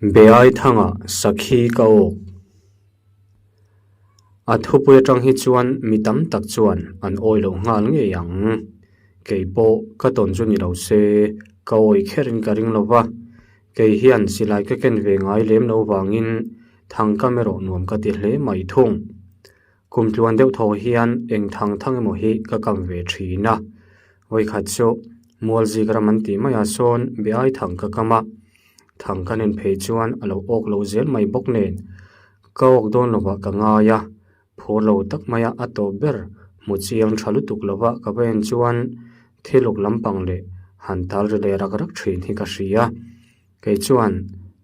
Beai thanga sakhi ka awk. A thupui atang hi chuan mi tam tak chuan an awi loh nghal ngei ang. Kei pawh ka tawn chu ni lo se ka awi kherin ka ring lo va, kei hian silai ka ken ve ngai lem lo vangin thang kam erawh nuam ka ti hle mai thung. Kum tluan deuh thaw hian eng thang thang emaw hi ka kam ve thin a. Vawikhat chu Mualzik ram an tih maiah sawn Beai thang ka kam a, thang ka nen phei chuan a lo awk lo zel mai bawk nen ka awk dawn lovah ka ngai a, phur lo tak maia a tawp ber hmu chiang tha lutuk lova ka va en chuan thiluk lampang leh han tal ri leh rak rak thin hi ka hria. Kei chuan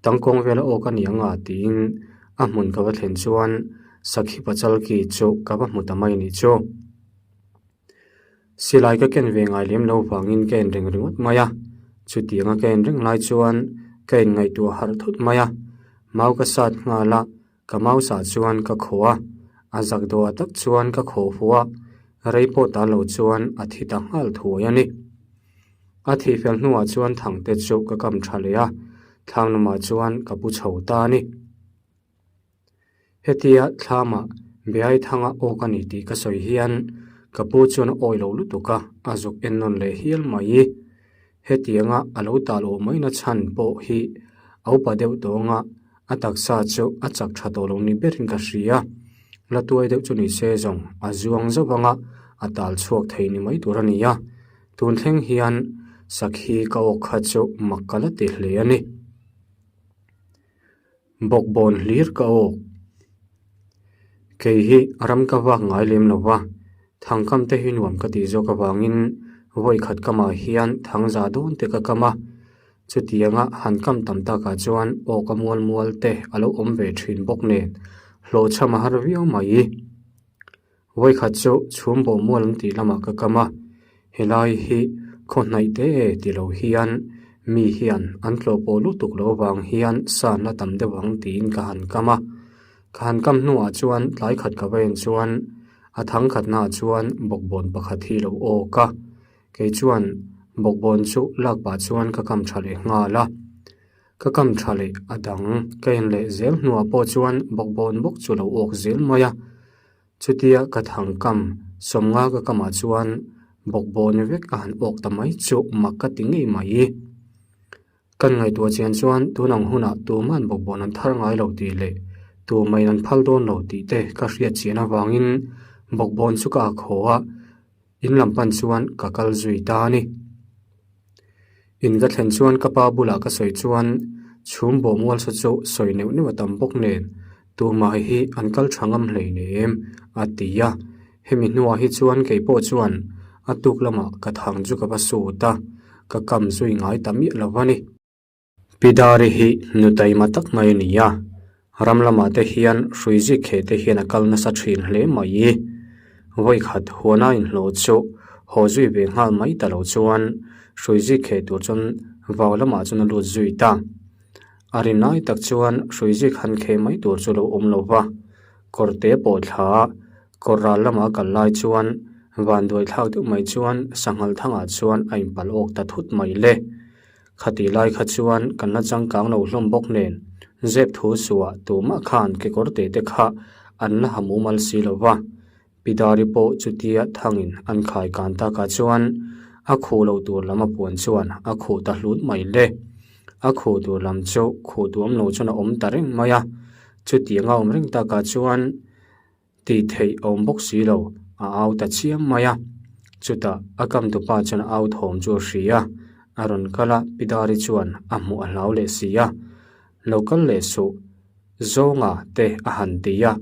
tangkawng vela awk a ni ang a tiin a hmun ka va thlen chuan Sakhi Pachal ki chu ka va hmu ta mai nih chu. Silai ka ken ve ngai lem lo vangin ka en reng ringawt mai a, chutianga ka en reng lai chuan ka inngaihtuah harh thut mai a, mau ka sat nghal a, ka mau sah chuan ka khaw a, a zak dawhah tak chuan ka khaw fuh a, rei pawh ta lo chuan a thi ta nghal thuai a ni. A thih fel hnuah chuan thangte chu ka kam tha leh a, thlang lamah chuan ka pu chho ta a ni. Hetia thlamah Beaithanga awk a ni tih ka sawi hian ka pu chuan a awi lo lutuk a, a zuk en nawn leh hial mai. Hetianga a lo tal awh mai na chhan pawh hi a upa deuh tawnga a taksa chu a chak tha tawh lo ni berin ka hria. La tuai deuh chu ni se zawng a zuang zauh anga a tal chhuak thei ni mai tur a ni a. Tun thleng hian sakhi ka awk kha chu mak ka la ti hle a ni. Bawkbawn hlir ka awk. Kei hi ram ka vak ngai lem lo va, thangkam te hi nuam ka tih zawk avangin vawi khat kamah hian thang za dawn te ka kam a. Chutianga han kam tam takah chuan awk a mual mual te a lo awm ve thin bawk nen hlawhchham a har viau mai. Vawi khat chu chhum bawh mual an tih lamah ka kam a, helai hi khaw hnaih te e ti lo hian mi hian an tlawh pawh lutuk loh avang hian san la tam deuh ang tiin ka han kam a. Ka han kam hnuah chuan tlai khat ka va en chuan a thang khatnaah chuan bawkbawn pakhat hi lo awk a, kei chuan bawkbawn chu lak pah chuan ka kam tha leh nghal a. Ka kam tha leh a dang ka en leh zel hnuah pawh chuan bawkbawn bawk chu lo awk zel mai a. Chutia ka thang kam sawmnga ka kamah chuan bawkbawn vek a han awk ta mai chu mak ka ti ngei mai. Kan ngaihtuah chian chuan tun ang hunah tuman bawkbawn an thar ngai lo tih leh tumain an phal dawn lo tih te ka hriat chian avangin bawkbawn chu ka ak haw a, in lam pan chuan ka kal zui ta a ni. In ka thlen chuan ka pa bulah ka sawi chuan chhum bawh mual saw chu sawi neuh neuh a tam bawk nen tumah hi an kal tha ngam hlei nem a ti a, hemi hnuah hi chuan kei pawh chuan a tuk lamah ka thang chu ka va sut a, ka kam zui ngai ta miah lo a ni. Pidari hi nu taima tak mai a ni a, ram lamah te hian hrui zik kheh te hian a kal nasa thin hle mai. Vawikhat huana inhlawh chu haw zui ve nghal mai ta lo chuan hrui zik kheh tur chuan vau lamah chuan a lut zui ta. A rin lai tak chuan hrui zik han kheh mai tur chu lo awm lo va, kawrte pawh thla kawr ral lama kal lai chuan vanduai thlak deuh mai chuan sanghal thangah chuan a inpalh awk ta thut mai le. Khatih lai kha chuan kan la changkang lo hlawm bawk nen, zep thu suah tumah khan kekawr te te kha an la ha mumal si lo va. Pidari pawh chutia thangin an khai kan takah chuan a khuh lo tur lam a puan chuan a khuh ta hlut mai le. A khuh tur lam chu khuh tuam lo chuan a awm ta reng mai a, chutiang a awm reng takah chuan Tih theih a awm bawk si lo, a au ta chiam mai a. Chutah a kamtupa chuan a au thawm chu a hria a, a rawn kal a, Pidari chuan a hmuh a hlau leh si a. Lo kal leh suh, zawnga te a han ti a.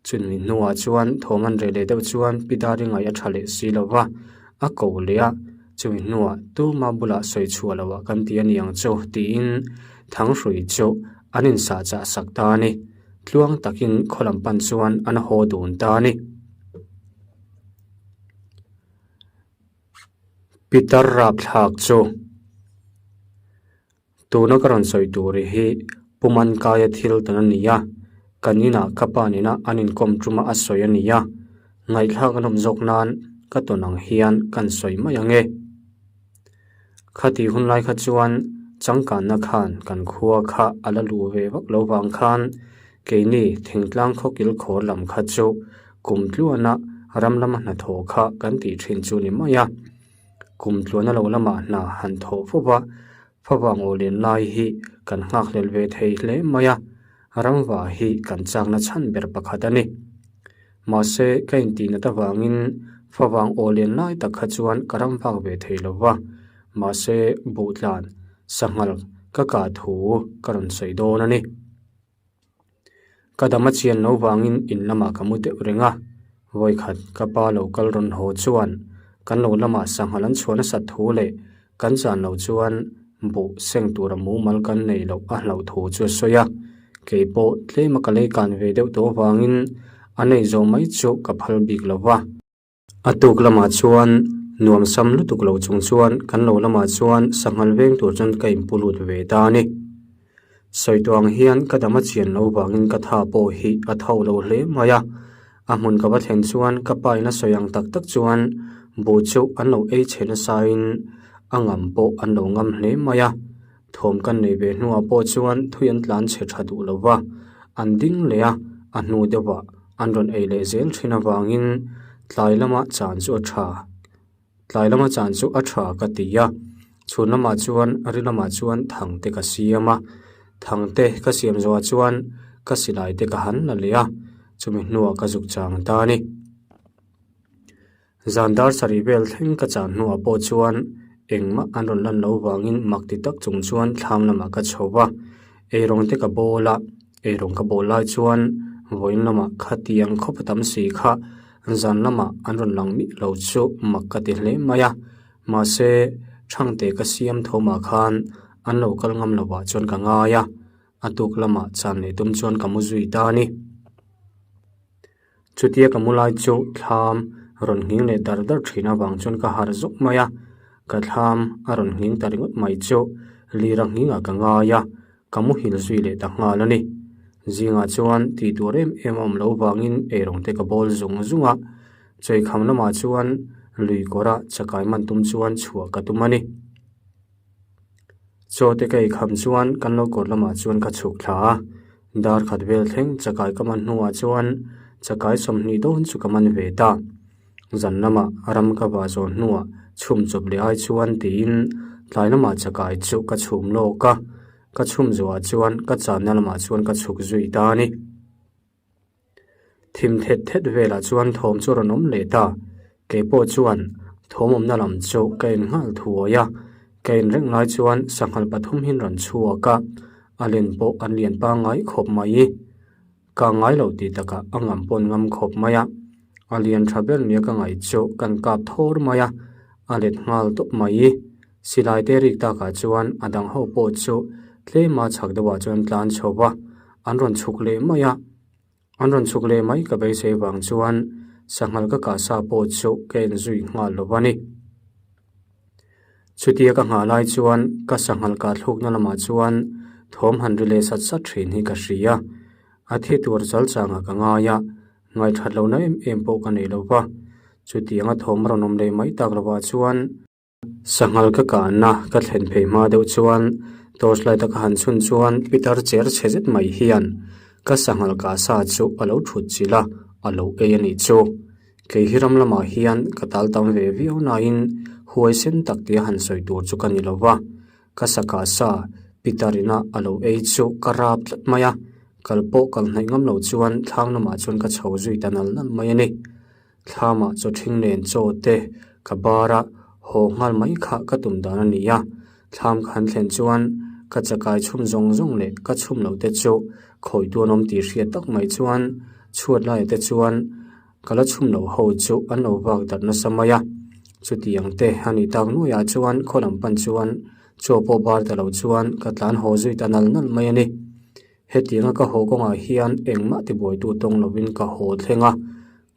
Chumi hnuah chuan thawm an reh leh deuh chuan Pidari ngaih a tha leh si lo va, a ko leh a, chumi hnuah tuma bulah sawi chhuah loh ah kan ti a ni ang chu tiin Thanghrui chu an insahchah sak ta a ni. Tluang takin khaw lam pan chuan an haw dun ta a ni. Pitar rapthlak chu tuna ka rawn sawi tur hi Pu Mankaia thil tawn a ni a, kan inah ka pa nena an inkawm tuma a sawi a ni a, ngaihthlak a nawm zawk nan ka tawn ang hian kan sawi mai ang e. Khatih hun lai kha chuan changkanna khan kan khua kha a la luh ve vak lo vang khan keini thingtlang khaw kilkhawr lam kha chu kum tluana ram lama hnathawh kha kan tih thin chu ni mai a. Kum tluana lo lamah hna han thawh fo va, favang aw len lai hi kan nghakhlel ve thei hle mai a, ramva hi kan chakna chhan ber pakhat a ni. Mahse, ka intih nat avangin favang aw len lai tak kha chuan ka ram vak ve thei lo va, mahse buhtlan, sanghal ka kah thu ka rawn sawi dawn a ni. Ka dam a chian lo vangin in lamah ka mu deuh reng a, vawikhat ka pa lo kal rawn haw chuan kan lo lamah sanghal an chhuah nasat thu leh kan chan lo chuan buh seng tura mumal kan nei loh a hlauh thu chu a sawi a, kei pawh tlema ka lei kan ve deuh tawh avangin a nei zawh mai chu ka phal bik lo va. A tuk lamah chuan nuam sam lutuk lo chung chuan kan lo lamah chuan sanghal veng tur chuan ka inpu lut ve ta a ni. Sawi tawh ang hian ka dam a chian lo vangin ka tha pawh hi a tho lo hle mai a, a hmun ka va thlen chuan ka pa in a sawi ang tak tak chuan buh chu an lo ei chhe nasain a ngam pawh an lo ngam hle mai a. Thawm kan nei ve hnuah pawh chuan thui an tlan chhe tha duh lo va, an ding leh a, a hnu deuhah an rawn ei leh zel thin avangin tlai lama chan chu a tha, tlai lama chan chu a tha ka ti a, chhun lamah chuan ri lamah chuan thang te ka siam a, thang te ka siam zawhah chuan ka silai te ka han la leh a, chumi hnuah ka zuk chang ta a ni. Zan dar sarih vel thleng ka chan hnuah pawh chuan engmah an rawn lan loh vangin mak ti tak chung chuan thlam lamah ka chho va, eirawng te ka bawl a, eirawng ka bawl lai chuan vawiin lamah khatiang khawpa tam si kha zan lamah an rawn lang miah lo chu mak ka ti hle mai a, mahse thangte ka siam thawmah khan an lo kal ngam lovah chuan ka ngai a, a tuk lamah chan leh tum chuan ka mu zui ta a ni. Chutia ka mu lai chu thlam rawn nghing leh dar dar thin avang chuan ka harh zawk mai a, ka thlam a rawn nghing ta ringawt mai chu lir a nghingah ka ngai a, ka muhil zui leh ta nghal a ni. Zingah chuan tih tur em em a awm loh vangin eirawng te ka bawl zung zung a, chawikham lamah chuan lui kawra chakai man tum chuan chhuah ka tum a ni. Chaw te ka eikham chuan kan lo kawr lamah chuan ka chhuk thla a, dar khat vel thleng chakai ka man hnuah chuan chakai 20 dawn chu ka man ve ta. Zan lamah ram ka vah zawh hnuah chhum chawp leh ai chuan tiin tlai lamah chakai chu ka chhum lawk a, ka chhum zawhah chuan ka channa lamah chuan ka chhuk zui ta a ni. Thim thet thet velah chuan thawm chu a rawn awm leh ta. Kei pawh chuan thawm awmna lam chu ka en nghal thuai a, ka en reng lai chuan sanghal pathum hi an rawn chhuak a, a len pawh an lian pangngai khawp mai. Ka ngai lo tih takah a ngam pawh an ngam khawp mai a, a lian tha ber nia ka ngaih chu kan kap thawr mai a, a let nghal tawp mai. Silai te rik takah chuan a dang ho pawh chu tlema chhak deuhah chuan tlan chho va, an rawn chhuk leh mai a. An rawn chhuk leh mai ka beisei vang chuan sanghal ka kah sa pawh chu ka en zui nghal lo a ni. Chutia ka nghah lai chuan ka sanghal kah thlukna lamah chuan thawm han ri leh sat sat thin hi ka hria. A thi tur chal changah ka ngai a, ngaithat lohna em em pawh ka nei lo va. Chutianga thawm a rawn awm leh mai tak lovah chuan. Sanghal ka kahna ka thlen phei hma deuh chuan torch light a ka han chhun chuan pitar cher chhe zet mai hian ka sanghal kah sa chu a lo thut chilh a, a lo ei a nih chu. Kei hi ram lamah hian ka tal tam ve viau nain huai sen tak tia han sawi tur chu ka ni lo va, ka sa kah sa pitar ina a lo ei chu ka rap tlat mai a, kal pawh kal hnaih ngam lo chuan thlang lamah chuan ka chho zui ta nal nal mai a ni. Thlamah chaw ṭhing nen chaw te ka bar a, haw nghal mai kha ka tum dan a ni a. Thlam ka han thlen chuan ka chakai chhum zawng zawng leh ka chhum loh te chu khawi tuan awm tih hriat tak mai chuan chhuat laiah te chuan ka la chhum loh ho chu an lo vak darh nasa mai a. Chutiang te a nih tak nuaiah chuan khaw lam pan chuan chaw pawh bar ta lo chuan ka tlan haw zui ta nal nal mai a ni. Hetianga ka haw kawngah hian engmah tibuaitu tawng lovin ka haw thleng a,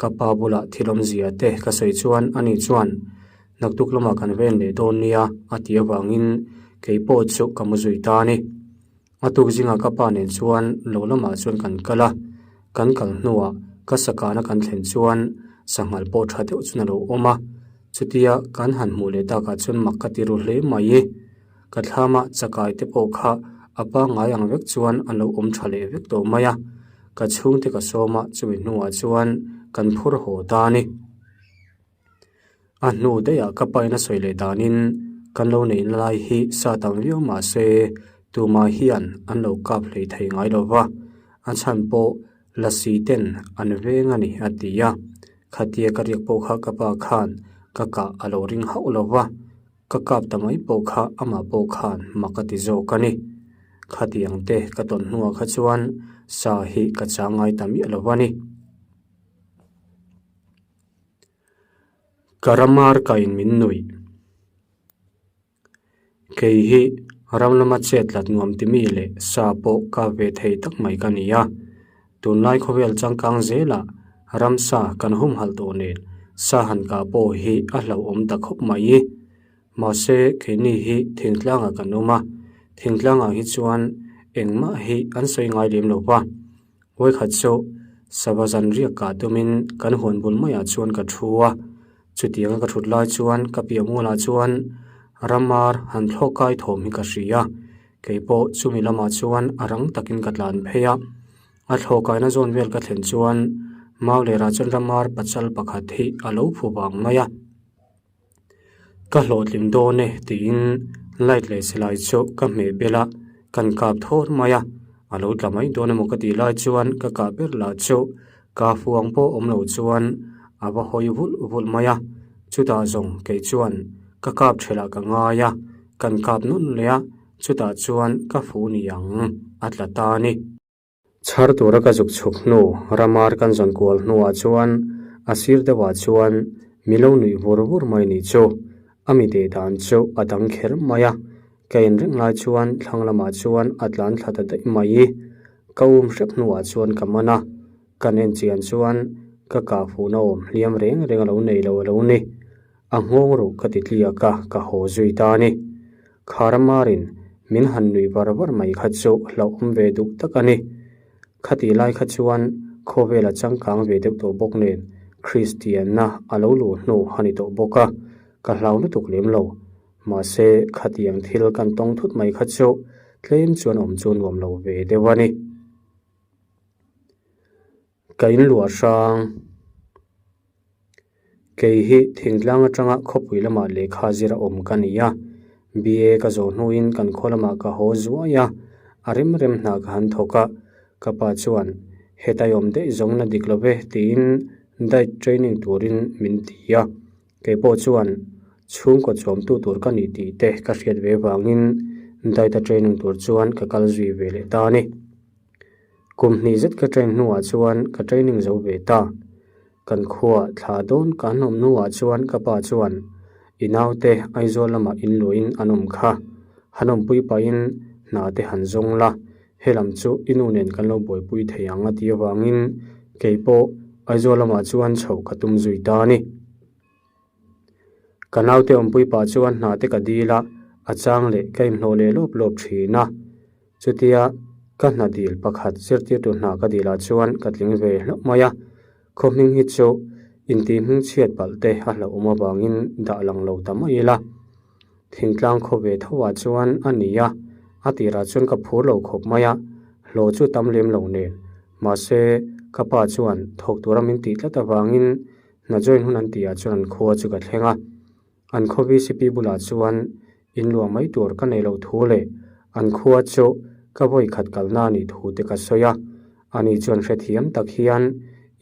ka pa bulah thil awmzia te ka sawi chuan ani chuan naktuk lamah kan ven leh dawn nia a ti avangin kei pawh chu ka mu zui ta a ni. A tuk zingah ka pa nen chuan lo lamah chuan kan kal a, kan kal hnuah ka sakana kan thlen chuan sanghal pawh tha deuh chuan a lo awm a, chutia kan han hmuh leh takah chuan mak ka ti ru hle mai. Ka thlama chakai te pawh kha a pangngai ang vek chuan an lo awm tha leh vek tawh mai a. Ka chhungte ka sawm a, chumi hnuah chuan kan phur haw ta a ni. A hnu daihah ka pain a sawi leh danin kan lo neihna lai hi sa tam viau mah se tumah hian an lo kap hlei thei ngai lo va, a chhan pawh lasi ten an veng a ni a ti a. Khatia ka riak pawh kha ka pa khan ka kah a lo ring hauh lo va, ka kap ta mai pawh kha amah pawh khan mak a ti zawk a ni. Khatiang te ka tawn hnuah kha chuan sa hi ka chang ngai ta miah lo va ni. Ka ramar kain min nuih. Kei hi ram lama chet lat nuam ti mi leh sa pawh ka ve thei tak mai ka ni a. Tunlai khawvel changkang zelah ramsa kan humhalh tawh nen sa han kah pawh hi a hlauhawm ta khawp mai. Mahse keini hi thingtlangah kan awm a, thingtlangah hi chuan engmah hi an sawi ngai lem lo va. Vawikhat chu sava zan riak kah tumin kan huan bul maiah chuan ka thu a, chutianga ka thut lai chuan ka piah mualah chuan ramar han thlawk kai thawm hi ka hria a, keipawh chumi lamah chuan a rang takin ka tlan phei a, a thlawh kaina zawn vel ka thlen chuan mau lerah chuan ramar pachal pakhat hi a lo phu vang mai a. Ka hlawhtling dawn e tiin light leh silai chu ka hmeh bel a, kan kap thawr mai a, a lo tla mai dawn emaw ka tih lai chuan ka kah ber lah chu ka fuang pawh awm lo chuan a va hawi vulh vulh mai a, chutah zawng kei chuan ka kap thelah ka ngai a, kan kap nawn leh a, chutah chuan ka fu ni ang a tla ta a ni. Chhar tura ka zuk chhuk hnu, ramar kan zawn kual hnuah chuan a sir deuhah chuan mi lo nuih vur vur mai nih chu. A mi deh dan chu a dang kher mai a, ka en reng lai chuan thlang lamah chuan a tlan thla ta daih mai i. Ka um hrep hnuah chuan ka man a, kan en chian chuan ka kah fuhna awm hliam reng reng a lo nei lo a lo ni. A nghawng ruh ka ti tliak a, ka haw zui ta a ni. Kharamarin min han nui var var mai kha chu hlauhawm ve duh tak a ni. Khatih lai kha chuan khawvel a changkang ve deuh tawh bawk nen Kristianna a lo luh hnu a ni tawh bawk a, ka hlau lutuk lem lo. Mahse, khatiang thil kan tawng thut mai kha chu tlem chuan awm chu nuam lo ve deuh a ni. Ka inluah hrang. Kei hi thingtlang atanga khawpui lamah lehkha zir a awm ka ni a, BA ka zawh hnuin kan khaw lamah ka haw zuai a, a rem rem hna ka han thawk a, ka pa chuan hetai awm daih zawng na dik lo ve tiin diet training turin min ti a, kei pawh chuan chhungkaw chawmtu tur ka ni tih te ka hriat ve vangin diet a training tur chuan ka kal zui ve leh ta a ni. Kum hnih zet ka train hnuah chuan ka training zo ve ta. Kan khua thla dawn ka an awm hnuah chuan ka pa chuan i naute Aizawl lamah in luahin an awm kha. Han awmpui pahin hna te han zawng la, helam chu i nu nen kan lo buaipui thei ang a tih avangin kei pawh Aizawl lamah chuan chhoh ka tum zui ta a ni. Ka naute awmpui pah chuan hna te ka dil a, a chang leh ka inhlawh leh lawp lawp thin a. Chutia ka hna dil pakhat zirtirtu hna ka dilah chuan ka tling ve hlauh mai a, khaw hming hi chu intih hming chhiat palh te a hlauhawm avangin dah lang lo ta mai ila. Thingtlang khaw ve tho ah chuan a ni a, a tirah chuan ka phur lo khawp mai a, hlawh chu tam lem lo nen. Mahse, ka pa chuan thawk tura min tih tlat avangin Hna join hun an tihah chuan an khua chu ka thleng a, an khaw VCP bulah chuan in luah mai tur ka nei loh thu leh an khua chu ka vawi khat kalna a nih thu te ka sawi a, ani chuan hrethiam tak hian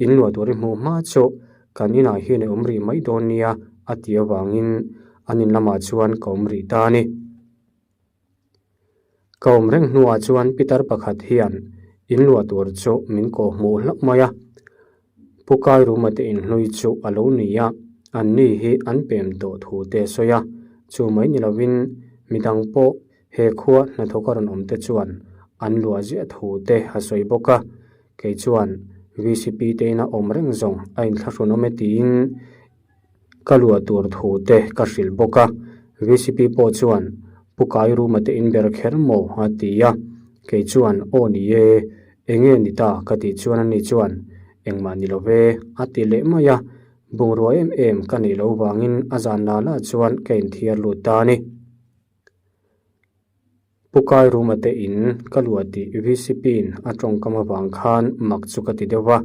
in luah tur i hmuh hma chu kan inah hian i awm rih mai dawn nia a tih avangin an in lamah chuan ka awm rih ta a ni. Ka awm reng hnuah chuan pitar pakhat hian in luah tur chu min kawh hmuh hlauh mai a. Pu Kairuma te inhlui chu a lo ni a, an ni hi an pem tawh thu te a sawi a. Chu mai ni lovin midang pawh he khua hnathawk a rawn awm te chuan an luah ziah thu te a sawi bawk a. Kei chuan VCP te ina awm reng zawng a inthlahrun awm e tiin Ka luah tur thu te ka hrilh bawk a, VCP pawh chuan Pu Kai Ruma te in ber kher maw a ti a, kei chuan aw ni e, enge ni ta ka tih chuan ani chuan engmah ni lo ve a ti leh mai a, bungrua em em ka neih loh vangin a zan la la chuan ka inthiar lut ta a ni. Pu Kairuma te in ka luah tih VCP in a tawngkam avang khan mak chu ka ti deuh a,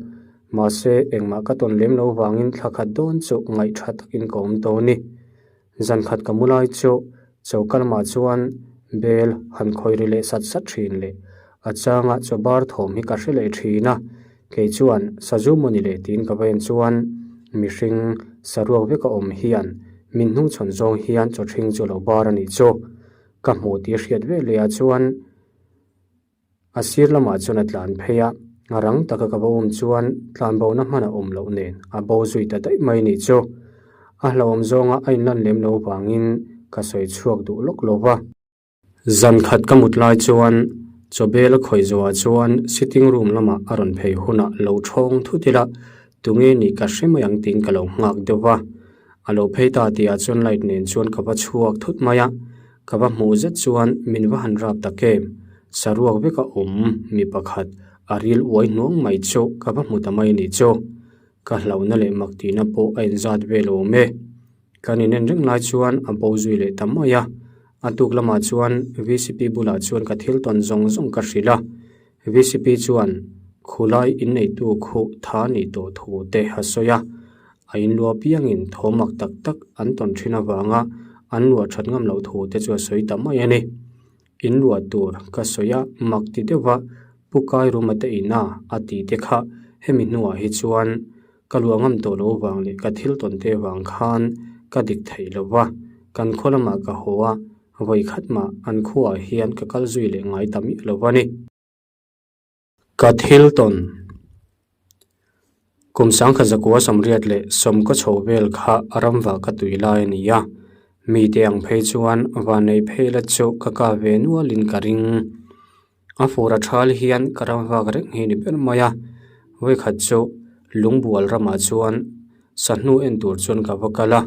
mahse engmah ka tawn lem lo vangin thla khat dawn chu ngaihtha takin ka awm tawh a ni. Zan khat ka mu lai chu choka lamah chuan bel han khawi ri leh sat sat thin leh a changa chaw bar thawm hi ka hre leh thin a, kei chuan sazu maw ni leh tiin ka va en chuan mihring saruak veka awm hian min hnungchhawn zawng hian chaw ṭhing chu a lo bar a nih chu. Ka hmuh tih hriat ve leh ah chuan a sir lamah chuan a tlan phei a, a rang taka ka va um chuan tlan bo na hman a awm loh nen a bo zui ta daih mai nih chu. A hlauhawm zawnga a inlan lem lo vangin ka sawi chhuak duh lawk lo va. Zan khat ka mut lai chuan chawbel a khawih zawhah chuan sitting room lamah a rawn phei hunah lo thawng thut ila tunge nih ka hre mai ang tiin ka lo nghak deuh va. A lo phei ta tihah chuan light nen chuan ka va chhuak thut mai a, ka va hmuh zet chuan min va han rap tak em? Saruak vek a awm mi pakhat a ril uai hnuang mai chu ka va hmu ta mai a nih chu. Ka hlauhna leh mak tihna pawh a inzat vel awm e. Kan inen reng lai chuan a bo zui leh ta mai a, a tuk lamah chuan VCP bulah chuan ka thil tawn zawng zawng ka hrilh a, VCP chuan khulai inneitu khuh tha nih tawh thu te a sawi a, a inluah piangin thawmak tak tak an tawn thin avanga an luah that ngam loh thu te chu a sawi ta mai a ni. Inluah tur ka sawi a, mak ti deuha Pu Kairuma te ina a tih te kha hemi hnuah hi chuan ka luah ngam tawh loh vang leh ka thil tawn te vang khan ka dik theih lo va, kan khaw lamah ka haw a, vawi khat mah an khuaah hian ka kal zui leh ngai ta miah lo va ni. Ka thil tawn Kum sangkhat zakua sawmriat leh sawmkaw chho vel kha ramva ka tui lai a ni a, mite ang phei chuan vanneih phei la chu ka kap ve nualin ka ring. A fur a thal hian ka ram vak reng hi ni ber mai a, vawikhat chu lungbual ramah chuan sahnu en tur chuan ka va kal a,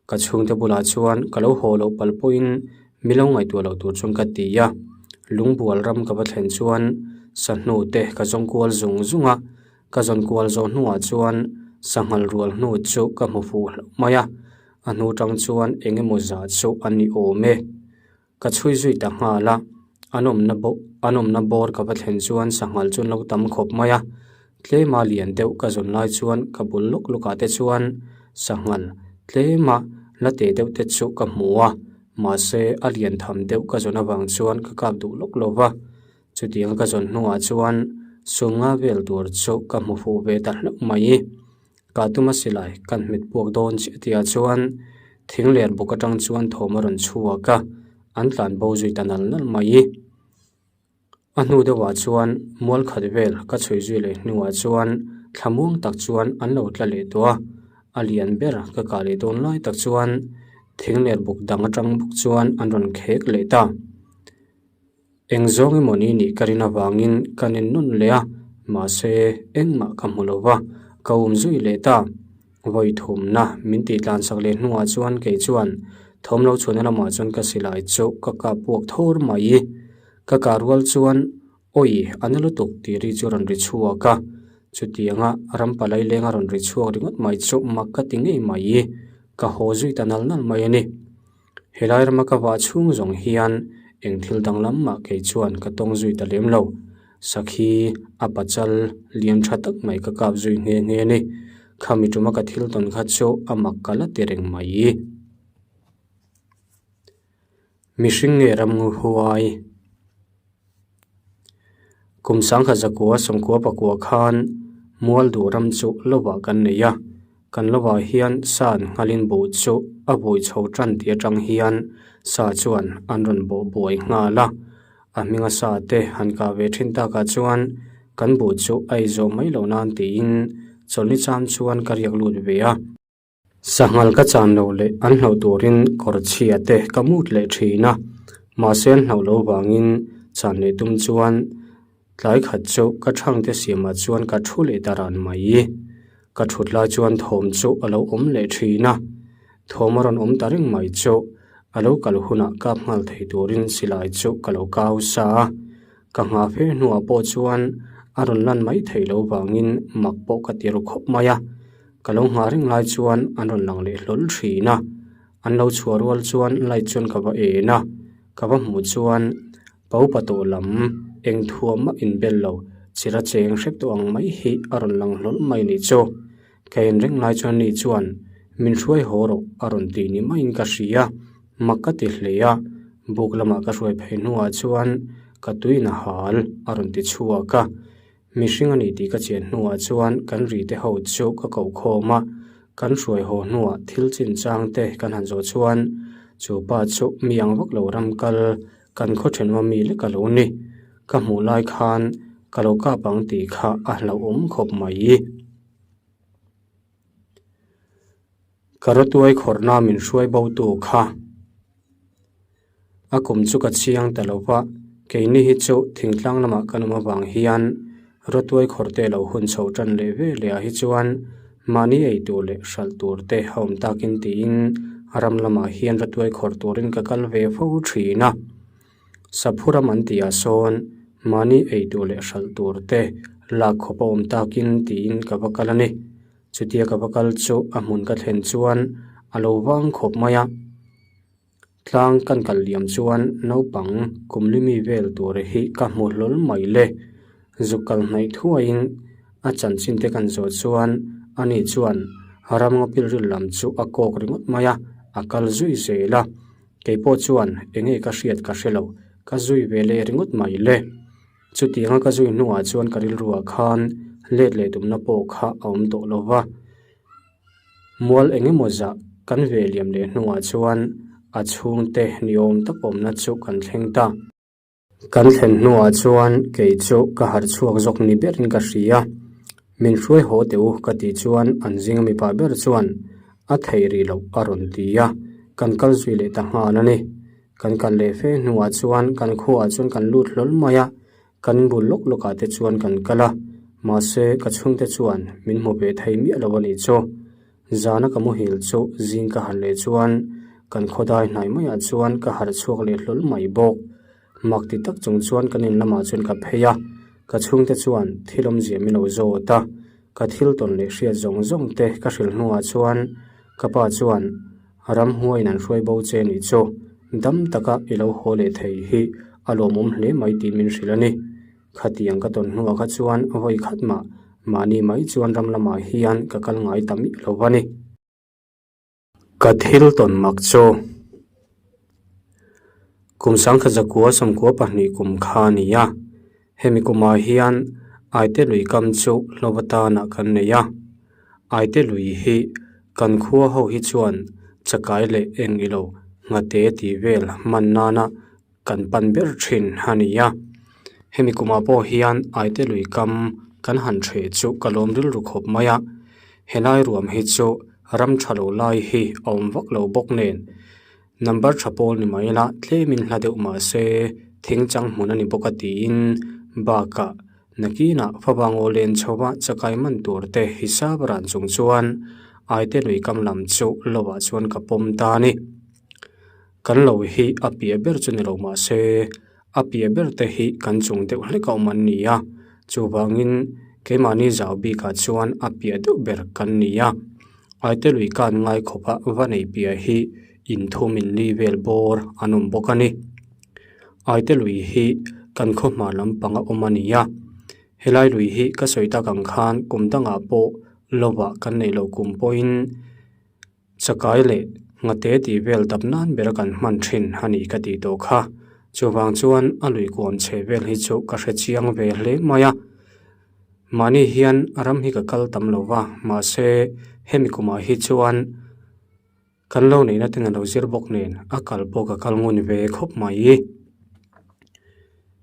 ka chhungte bulah chuan ka lo haw loh palh pawhin mi lo ngaihtuah loh tur chuan ka ti a, lungbual ram ka va thlen chuan sahnu te ka zawng kual zung zung a, ka zawn kual zawh hnuah chuan sanghal rual hnu chu ka hmu fuh hlauh mai a, a hnu tang chuan eng emaw zah chu a ni awm e. Ka chhui zui ta nghal a, an awmna bawh an awmna bawr ka va thlen chuan sanghal chu an lo tam khawp mai a, tlema lian deuh ka zawn lai chuan ka bul lawk lawk ah te chuan sanghal tlema la teh deuh te chu ka hmu a, mahse a lian tham deuh ka zawn avang chuan ka kap duh lawk lo va, chutiang ka zawn hnuah chuan sumnga vel tur chu ka hmu fuh ve ta hlauh mai. Ka tum a silai kan hmet puak dawn chiah tihah chuan thing ler bawk atang chuan thawm a rawn chhuak a, an tlan bo zui ta nal nal mai. A hnu deuhah chuan mual khat vel ka chhui zui leh hnuah chuan thlamuang tak chuan an lo tla leh tawh a, a lian ber ka kah leh dawn lai tak chuan thing ler buk dang atang bawk chuan an rawn khek leh ta. Eng zawng emaw ni nih ka rin avangin ka nen nawn leh a, mahse engmah ka hmu lo va, ka um zui leh ta. Vawi thumna min tih tlansak leh hnuah chuan kei chuan thawm lo chhuahna lamah chuan ka silai chu ka kap puak thawr mai. Ka kah rual chuan awi a na lutuk tih ri chu a rawn ri chhuak a, chutianga ram palai leng a rawn ri chhuak ringawt mai chu mak ka ti ngei mai. Ka haw zui ta nal nal mai a ni. Helai rama ka vah chhung zawng hian eng thil danglam mah kei chuan ka tawng zui ta lem lo. Sakhi a pachal lian tha tak mai ka kap zui nghe nghe a ni. Khami tuma ka thil tawn kha chu a mak ka la ti reng mai. Mihring nge ramngu huai? Kum sangkhat zakua sawmkua pakua khan mual duh ram chu lovah kan nei a, kan lovah hian sa an nghalin buh chu a vui chho tan tih atang hian sa chuan an rawn bawh buai nghal a, a hminga sa te han kah ve thin takah chuan kan buh chu a ei zawh mai loh nan tiin chawlhni cham chuan ka riak lut ve a. Sanghal ka chan loh leh an hlauh turin kawr chhia te ka mut leh thin a, mahse an hlauh loh vangin chan leh tum chuan tlai khat chu ka thangte siamah chuan ka thu leh ta ran mai. Ka thut lai chuan thawm chu a lo awm leh thin a, thawm a rawn awm ta reng mai chu a lo kal hunah kap nghal thei turin silai chu ka lo kau sa a, ka nghah fe hnuah pawh chuan a rawn lan mai theih loh vangin mak pawh ka ti ru khawp mai a. Ka lo nghah reng lai chuan an rawn lang leh hlawl thin a, an lo chhuah rual chuan light chuan ka va en a, ka va hmuh chuan Paupa tawh lam eng thuam mah inbel lo, chira cheng hrep tawh ang mai hi a rawn lang hlawl mai nih chu. Ka en reng lai chuan ni chuan min hruai haw rawh a rawn ti ni maiin ka hria, mak ka ti hle a, buk lamah ka hruai phei hnuah chuan ka tuin a hal a rawn ti chhuak a. Mihring a ni tih ka chian hnuah chuan kan ri te ho chu ka koh khawm a, kan hruai haw hnuah thil chinchang te kan han zawh chuan chu pa chu mi ang vak lo ram kal kan khaw thenawm mi lek a lo ni. Ka hmuh lai khan ka lo kap ang tih kha a hlauhawm khawp mai. Ka rawtuai khawrhna min hruai bo tu kha. A kum chu ka chiang ta lo va, keini hi chu thingtlang lamah kan awm avang hian rawtuai khawr te lo hun chho tan leh ve leh ah hi chuan mahni ei tur leh hralh tur te a awm takin tiin ram lamah hian rawtuai khawr turin ka kal ve fo thin a. Saphuram an tih ah sawn mahni ei tur leh hralh tur te lak khawp a awm takin tiin ka va kal a ni. Chutia ka va kal chu a hmun ka thlen chuan a lo vang khawp mai a. Tlang kan kal liam chuan naupang kum li mi vel tur hi ka hmu hlawl mai le. Zuk kal hnaih thuaiin a chanchin te kan zawh chuan ani chuan ramngaw pilril lam chu a kawk ringawt mai a, a kal zui zel a. Kei pawh chuan enge ka hriat ka hre lo, ka zui ve leh ringawt mai le. Chutianga ka zui hnuah chuan ka rilruah khan let leh tumna pawh kha a awm tawh lo va. Mual eng emaw zah kan ve liam leh hnuah chuan a chhungte ni awm tak awmna chu kan thleng ta. Kan thlen hnuah chuan kei chu ka harh chhuak zawk ni berin ka hria. Min hruai haw teh u ka tih chuan an zinga mipa ber chuan a theih rih loh a rawn ti a, kan kal zui leh ta nghal a ni. Kan kal leh fe hnuah chuan kan khuaah chuan kan lut hlawl mai a, Kan bul lawk lawkah te chuan kan kal a, mahse ka chhungte chuan min hmu ve thei miah lo a nih chu. Zana ka muhil chu zing ka harh leh chuan kan khawdai hnai maiah chuan ka harh chhuak leh hlawl mai bawk. Mak ti tak chung chuan kan in lamah chuan ka phei a, ka chhungte chuan thil awmzia min lo zawt a, ka thil tawn leh hriat zawng zawng te ka hrilh hnuah chuan ka pa chuan Ramhuaiin an hruai bo che nih chu dam taka i lo haw leh thei hi a lawmawm hle mai tih min hrilh a ni. Khatiang ka tawn hnuah kha chuan vawi khat mah mahni mai chuan ram lamah hian ka kal ngai ta miah lo va ni. Ka thil tawn mak chu kum sangkhat zakua sawmkua pahnih kum kha a ni a, hemi kumah hian Aite lui kam chu hlauh atanah kan nei a. Aite lui hi kan khua ho hi chuan chakai leh eng ilo nghate tih vel hman nana kan pan ber thin a ni a. Hemi kumah pawh hian Aite lui kam kan han hreh chu ka lawm rilru khawp mai a. Helai ruam hi chu ram tha lo lai hi a awm vak lo bawk nen Number tha pawl ni mai ila tlemin hla deuh mah se thing chang hmun a ni bawk a tiin bakah nakinah favang aw len chho a chakai man tur te hisap ran chung chuan aite lui kam lam chu lovah chuan ka pawm ta a ni. Kan lo hi a piah ber chu ni lo mah se a piah ber te hi kan chung deuh hlek a awm an ni a chuvangin keimahni zau bikah chuan a piah deuh ber kan ni a. Aite lui kan ngai khawp a va nei piah hi inthum in li vel bawr an awm bawk a ni. Aite lui hi kan khaw hma lampang a awm a ni a, helai lui hi ka sawi tak ang khan kum dangah pawh lovah kan neih loh kum pawhin chakai leh nghate tih vel dap nan bera kan hman thin a ni ka tih tawh kha. Chuvang chuan a lui kuam chhe vel hi chu ka hre chiang ve hle mai a. Mahni hian ram hi ka kal tam lo va, mahse hemi kumah hi chuan kan lo neihna ten a lo zir bawk nen a kal pawh ka kal ngun ve khawp mai.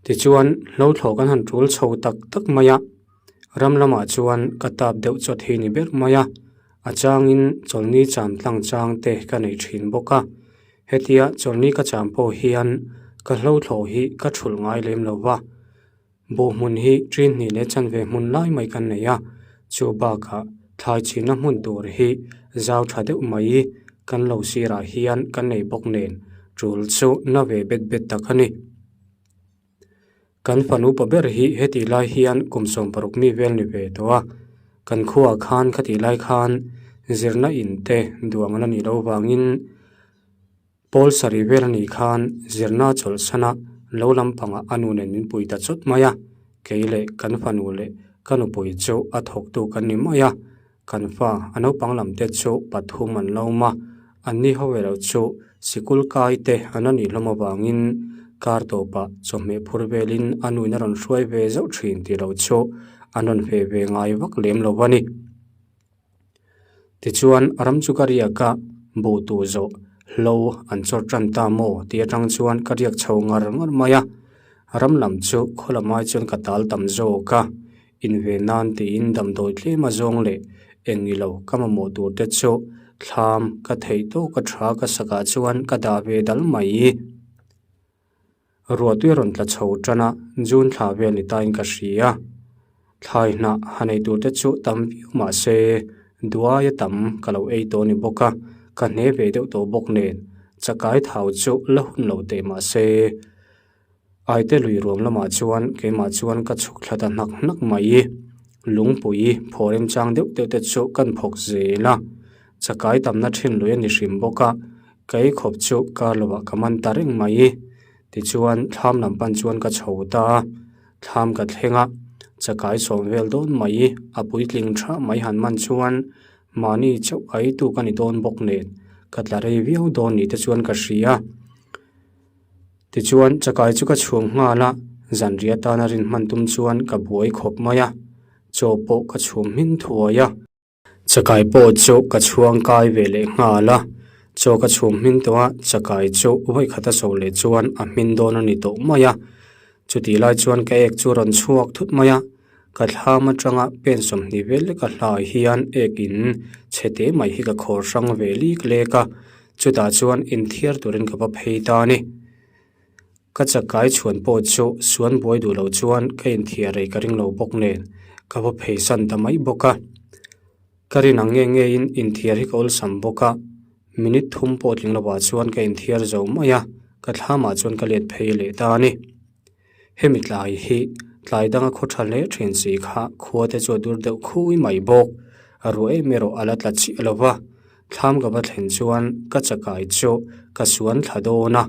Tichuan hlothlawh kan han tul chho tak tak mai a, ram lamah chuan ka tap deuh chawt hi ni ber mai a, a changin chawlhni cham tlang chang te ka nei thin bawk a, hetia chawlhni ka cham pawh hian ka hlothlawh hi ka thulh ngai lem lo va. Buh hmun hi ṭin hnih leh chanve hmun lai mai kan nei a, chu bakah thlai chhina hmun tur hi zau tha deuh mai kan lo sirah hian kan nei bawk nen ṭul chu na ve bet bet tak a ni. Kan fanu pa ber hi hetih lai hian kum 16 mi vel ni ve tawh a, kan khuaah khan khatih lai khan zirna in te duang la nih loh vangin, Pawl sarih vel anih khan zirna chawlhsana Lo lampangah a nu nen min pui ta chawt mai a, kei leh kan fanu leh ka nupui chu a thawktu kan ni mai a, kan fa a naupang lam te chu pathum an lo awm a, anni ho erawh chu sikul kai te an la nih hlawm avangin kar tawpah chawhmeh phur velin a nuin a rawn hruai ve zauh thin tih loh chu an rawn hmeh ve ngai vak lem lo a ni. Tichuan ram chu ka riak a, buh tur zawh hlo an chawr tan ta maw tih atang chuan ka riak chho ngar ngar mai a, ram lam chu khaw lam ai chuan ka tal tam zawk a, inve nan tiin damdawi tlem a zawng leh eng ni lo ka mamawh tur te chu thlam ka theih tawk a tha ka sakah chuan ka dah ve dal mai. Ruahtui a rawn tla chho tan a, June thla vel ni tain ka hria. Thlai hnah ha nei tur te chu tam viau mah se, duai a tam ka lo ei tawh a ni bawk a, ka hne ve deuh tawh bawk nen, chakai thau chu la hun lo teh mah se. Aite lui ruam lamah chuan keimah chuan ka chhuk thla ta hnak hnak mai. Lungpui phaw remchang deuh deuh te chu kan phawk zel a, chakai tamna thin lui a ni hrim bawk a, Ka ei khawp chu kar lovah ka man ta reng mai. Tichuan thlam lam pan chuan ka chho ta a, thlam ka thleng a, chakai sawm vel dawn mai, a puitling tha mai han man chuan mahni chauh a eitu ka ni dawn bawk nen ka tla rei viau dawn ni te chuan ka hria. Tichuan chakai chu ka chhung nghal a, zanriah atana rin hman tum chuan ka buai khawp mai a, chaw pawh ka chhum hmin thuai a. Chakai pawh chu ka chhuang kai ve leh nghal a, chaw ka chhum hmin tawh a, chakai chu vawikhat a so leh chuan a hmin dawn a ni tawh mai a. Chutih lai chuan ka ek chu a rawn chhuak thut mai a, ka thlam atanga pen 20 vel leka hlai hian ek in chhe te mai hi ka khawr hrang ve lik lek a, chutah chuan inthiar turin ka va phei ta a ni. Ka chakai chhuan pawh chu suan buai duh loh chuan ka inthiar rei ka ring lo bawk nen ka va phei san ta mai bawk a. Ka rin ang nge ngeiin inthiar hi ka awlsam bawk a, minute thum pawh tling lovah chuan ka inthiar zo mai a, ka thlamah chuan ka let phei leh ta a ni. Hemi tlai hi tlai danga khaw tha hle thin si kha khua te chu a dur deuh khui mai bawk, a ruah em erawh a la tla chiah lo va. Thlam ka va thlen chuan ka chakai chu ka suan thla dawn a,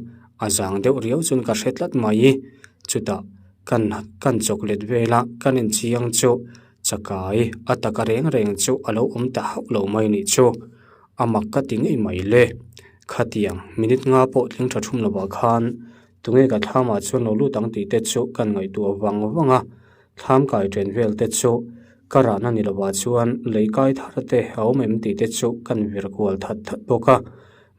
a zang deuh riau chuan ka hre tlat mai. Chutah kan kan chawklet vela kan inchiang chu chakai a taka reng reng chu a lo awm ta hauh lo mai nih chu. A mak ka ti ngei mai le. Khatiang minute nga pawh tling tha thum lovah khan tunge ka thlamah chuan lo lut ang tih te chu kan ngaihtuah vang vang a. Thlam kai chen vel te chu ka rahna ni lovah chuan lei kai thar te a awm em tih te chu kan vir kual that that bawk a,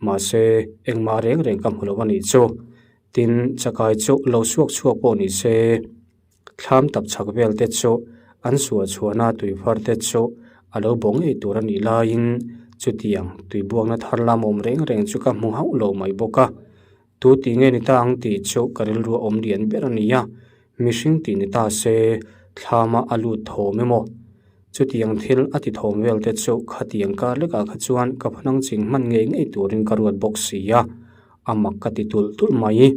mahse engmah reng reng ka hmu lo a nih chu. Tin, chakai chu lo suak chhuak pawh ni se, thlam tap chhak vel te chu an suah chhuahna tui far te chu a lo bawh ngei tur a nih laiin chutiang tui buakna thar lam awm reng reng chu ka hmu hauh lo mai bawk a. Tu tih nge ni ta ang tih chu ka rilru a awm lian ber a ni a, mihring tih ni ta se thlama a lut thawm emaw? Chutiang thil a ti thawm vel te chu khatiang kar lekah kha chuan ka phanang ching hman ngei ngei turin ka ruat bawk si a, a mak ka ti tulh tulh mai.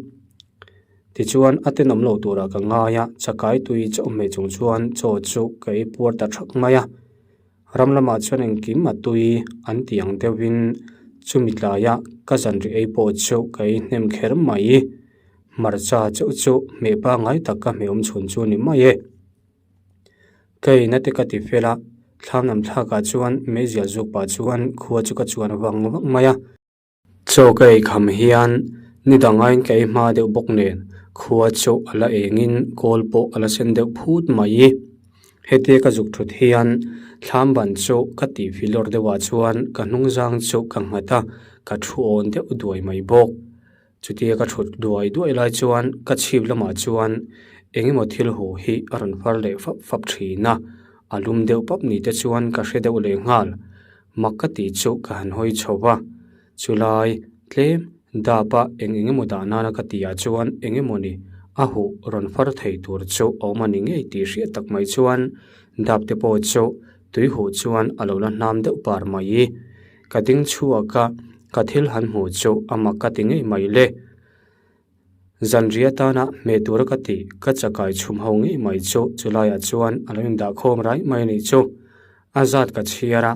Tichuan a tenawm lo turah ka ngai a, chakai tui chauh hmeh chung chuan chaw chu ka ei puar ta thak mai a. Ram lamah chuan engkim a tui an tih ang deuhin chumi tlaia ka zanri ei pawh chu ka ei hnem kher mai. Hmarcha chauh chu hmeh pangngai tak ka hmeh awm chhun chu a ni mai e. Ka eina te ka ti fel a, thlam lam thlakah chuan meizial zuk pah chuan khua chu ka chuan vang vang mai a. Chaw ka ei kham hian ni dang aiin ka ei hma deuh bawk nen khua chu a la engin kawl pawh a la sen deuh phut mai. Hetia ka zuk thut hian thlam ban chu ka tih filawr deuhah chuan ka hnung zang chu ka nghat a, ka thu awn deuh duai mai bawk. Chutia ka thut duai duai lai chuan ka chhip lamah chuan eng emaw thil huh hi a rawn far leh fap fap thin a, a lum deuh pap ni te chuan ka hre deuh leh nghal. Mak ka tih chu ka han hawi chho va, chulai tlem dap a eng eng emaw dah nana ka tih ah chuan eng emaw ni a huh rawn far thei tur chu a awm a ni ngei tih hriat tak mai chuan dap te pawh chu tui huh chuan a lo la hnam deuh par mai. Ka ding chhuak a, ka thil han hmuh chu a mak ka ti ngei mai le. Zanriah atana hmeh tura ka tih ka chakai chhum ho ngei mai chu chulaiah chuan a lo indah khawm raih mai a nih chu. A zat ka chhiar a,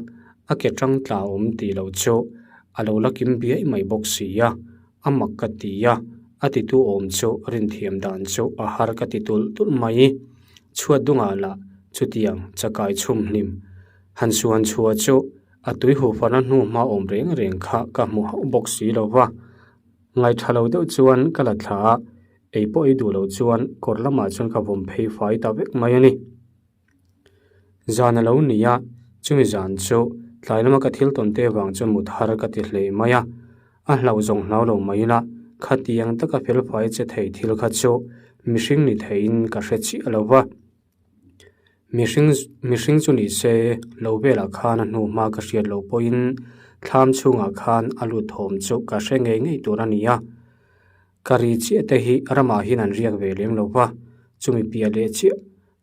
a ke tang tla awm tih loh chu a lo la kim biai mai bawk si a, a mak ka ti a, A titu awm chu rinthiam dan chu a har ka ti tulh tulh mai. Chhuat dungah lah chutiang chakai chhum hlim han suan chhuah chu a tui huh fana hnu hma awm reng reng kha ka hmu hauh bawk si lo va. Ngaihṭha lo deuh chuan ka la thla a, ei pawh ei duh loh chuan kawr lamah chuan ka vawm phei fai ta vek mai a ni. Zan a lo ni a, chumi zan chu tlai lama ka thil tawn te vang chuan mut har ka ti hle mai a, a hlauh zawng hlau lo mai ila khatiang taka felfai che thei thil kha chu mihring ni theiin ka hre chiah lo va. Mihring mihring chu ni se lo velah khan a hnu hma ka hriat loh pawhin thlam chhungah khan a lut thawm chu ka hre ngei ngei tur a ni a. Ka ri chiah te hi ramah hian an riak ve lem lo va, chumi piah leh chiah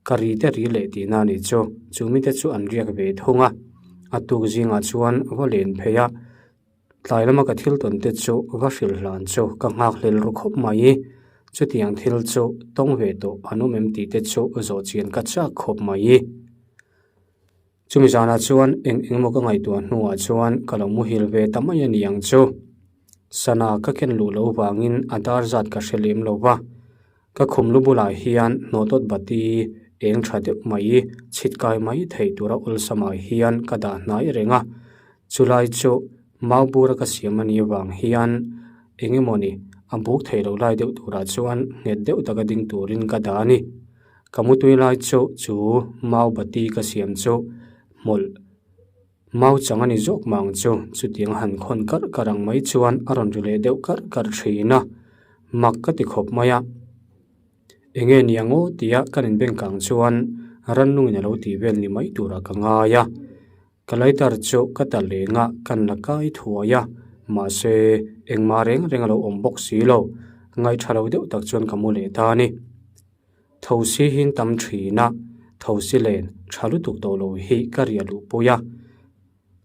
ka ri te ri leh tihna a nih chu, chumi te chu an riak ve thung a. A tuk zingah chuan va len phei a, tlai lama ka thil tawn te chu va hrilh hlan chu ka nghak hlel ru khawp mai. Chutiang thil chu tawng ve tawh an awm em tih te chu zawh chian ka chak khawp mai. Chumi zanah chuan eng engmaw ka ngaihtuah hnuah chuan ka lo muhil ve ta mai a ni ang chu. Sana ka ken luh loh vangin a dar zat ka hre lem lo va, ka khum lu bulah hian hnawhtawt bati eng tha deuh mai chhit kai mai theih tura awlsamah hian ka dah hnai reng a, chulai chu mau bura ka siam a nih avang hian eng emaw ni a buk theih loh lai deuh turah chuan nghet deuh taka ding turin ka dah a ni. Ka mutui lai chu chu mau bati ka siam chu hmawlh mau chang a ni zawk mah ang chu chutiang han khawn karh karh ang mai chuan a rawn ri leh deuh karh karh thin a, mak ka ti khawp mai a. Enge ni ang aw tia kan inbeng kang chuan rannungin a lo tih vel ni mai turah ka ngai a. Ka lighter chu ka ta leng a, kan la kai thuai a, mahse engmah reng reng a lo awm bawk si lo, ngaihṭha lo deuh tak chuan ka mu leh ta a ni. Thosi hi an tam thin a, thosi len tha lutuk tawh lo hi ka riah luh pui a.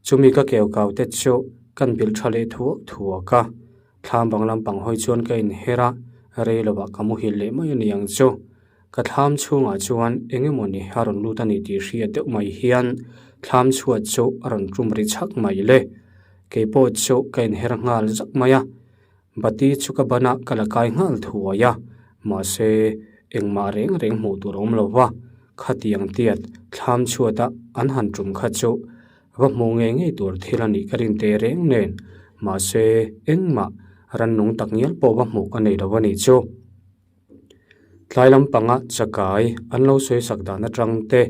Chumi ka keu kau te chu kan bilh tha leh thuak thuak a, thlam bang lampang hawi chuan ka inher a, rei lovah ka muhil leh mai a ni ang chu. Ka thlam chhungah chuan eng emaw ni a rawn lut a ni tih hriat deuh mai hian thlam chhuat chu a rawn tum ri chhak mai le. Keipawh chu ka inher nghal zak mai a. Bati chu ka ban a, ka la kai nghal thuai a, mahse engmah reng reng hmuh tur a awm lo va, khatiang tiat thlam chhuat a an han tum kha chu va hmuh ngei ngei tur thil a nih ka rin teh reng nen, mahse engmah rannung tak ngial pawh va hmuh ka nei lo a nih chu. Tlai lampanga chakai an lo sawi sak dan atang te,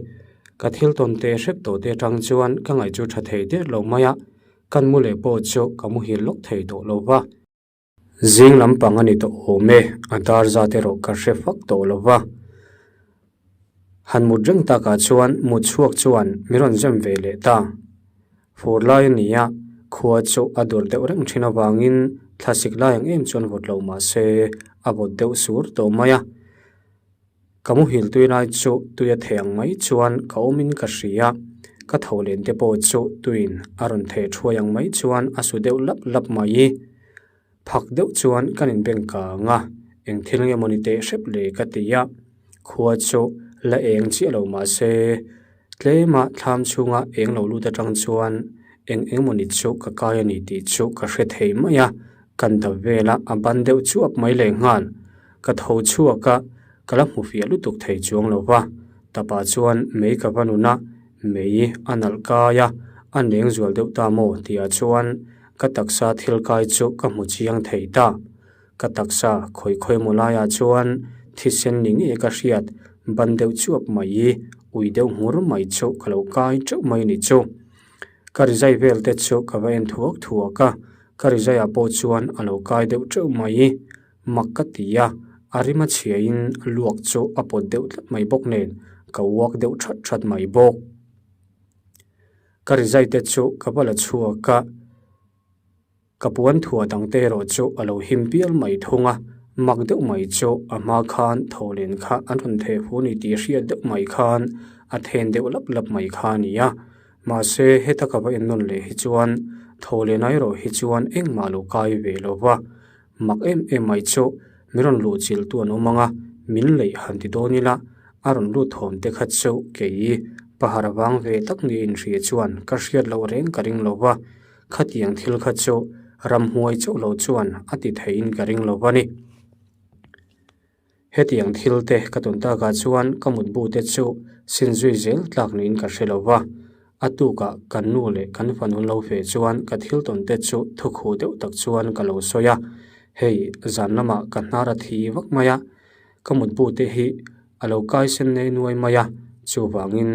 ka thil tawn teh hrep tawh te atang chuan ka ngaih chu tha thei der lo mai a, Kan mu leh pawh chu ka muhil lawk thei tawh lo va. Zing lampang a ni tawh awm e, a dar zat erawh ka hre fak tawh lo va. Han mut reng takah chuan mut chhuak chuan min rawn zem ve leh ta. Fur lai a ni a, khua chu a dur deuh reng thin avangin thlasik lai ang em chuan vawt lo mah se a vawt deuh sur tawh mai a. Ka muhil tui lai chu tui a theh ang mai chuan ka awmin ka hria, ka tho len te pawh chu tuiin a rawn theh thuai ang mai chuan a su deuh lap lap mai. Phak deuh chuan kan inbeng kang a, eng thil nge mawni teh hrep le ka ti a, khua chu la eng chiah lo mah se tlema thlam chhunga eng lo lut atang chuan eng eng mawni chu ka kai a ni tih chu ka hre thei mai a, kan dap vela a ban deuh chuap mai lehnghal. Ka tho chhuak a, ka la hmu fiah lutuk thei chuang lo va, tapah chuan mei ka va nun a, mei a nalh kai a, a neng zual deuh ta maw tihah chuan ka taksa thil kai chu ka hmu chiang thei ta. Ka taksa khawi khawi maw laiah chuan thisen ni ngei ka hriat ban deuh chuap mai, ui deuh nghur mai chu ka lo kai teuh mai ni chu. Ka rizai vel te chu ka va en thuak thuak a, ka rizaiah pawh chuan a lo kai deuh teuh mai. Mak ka ti a, a rim a chhiain luak chu a pawt deuh tlat mai bawk nen ka uak deuh that that mai bawk. Ka rizai te chu ka va la chhuak a, ka puan thuah dang te erawh chu a lo him pial mai thung a, mak deuh mai chu a hma khan tho len kha an rawn theh fu ni tih hriat deuh mai khan a then deuh lap lap mai kha a ni a, mahse heta ka va en nawn leh hi chuan tho len erawh hi chuan engmah lo kai ve lo va. Mak em em mai chu min rawn luh chilh tu an awm ang a, min leih han ti dawn ila a rawn lut thawm te kha chu kei pahar vang ve tak ni inhria chuan ka hriat loh reng ka ring lo va, khatiang thil kha chu ramhmuai chauh lo chuan a ti theiin ka ring lo va ni. Hetiang thil te ka tawn takah chuan ka mutbu te chu sin zui zel tlak niin ka hre lo va. A tukah kan nu leh kan fanu lo ve chuan ka thil tawn te chu thukhuh deuh tak chuan ka lo sawi a. Hei, zan lamah ka hnar a thi vak mai a, ka mutbu te hi a lo kai sen nei nuai mai a, chuvangin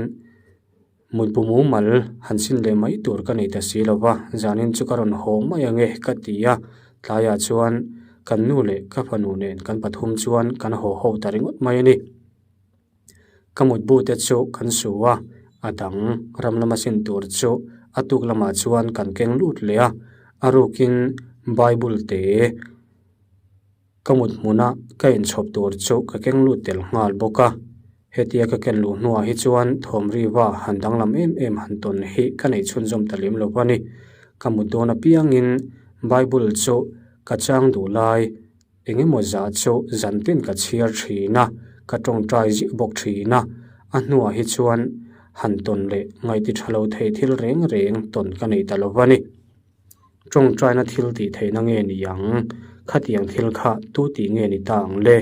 mutbu mumal han sin leh mai tur ka nei ta si lo va, zanin chu ka rawn haw mai ange ka ti a, tlaiah chuan kan nu leh ka fanu nen kan pathum chuan kan haw ho ta ringawt mai a ni. Ka mutbu te chu kan su a, a dang ram lama sin tur chu a tuk lamah chuan kan keng lut leh a, a rukin Bible te ka mut hmuna ka inchhawp tur chu ka keng lut tel nghal bawk a. Hetia ka ken luh hnuah hi chuan thawmriva han danglam em em han tawn hi ka neih chhunzawm ta lem lo a ni. Ka mut dawn apiangin Bible chu ka chang duh lai Eng emaw zah chu zantin ka chhiar thin a, ka tawngtai ziah bawk thin a, a hnuah hi chuan han tawn leh ngaihti tha lo thei thil reng reng tawn ka nei ta lo va ni. Tawngtaina thil tih theihna nge ni ang? Khatiang thil kha tu tih nge ni ta ang le?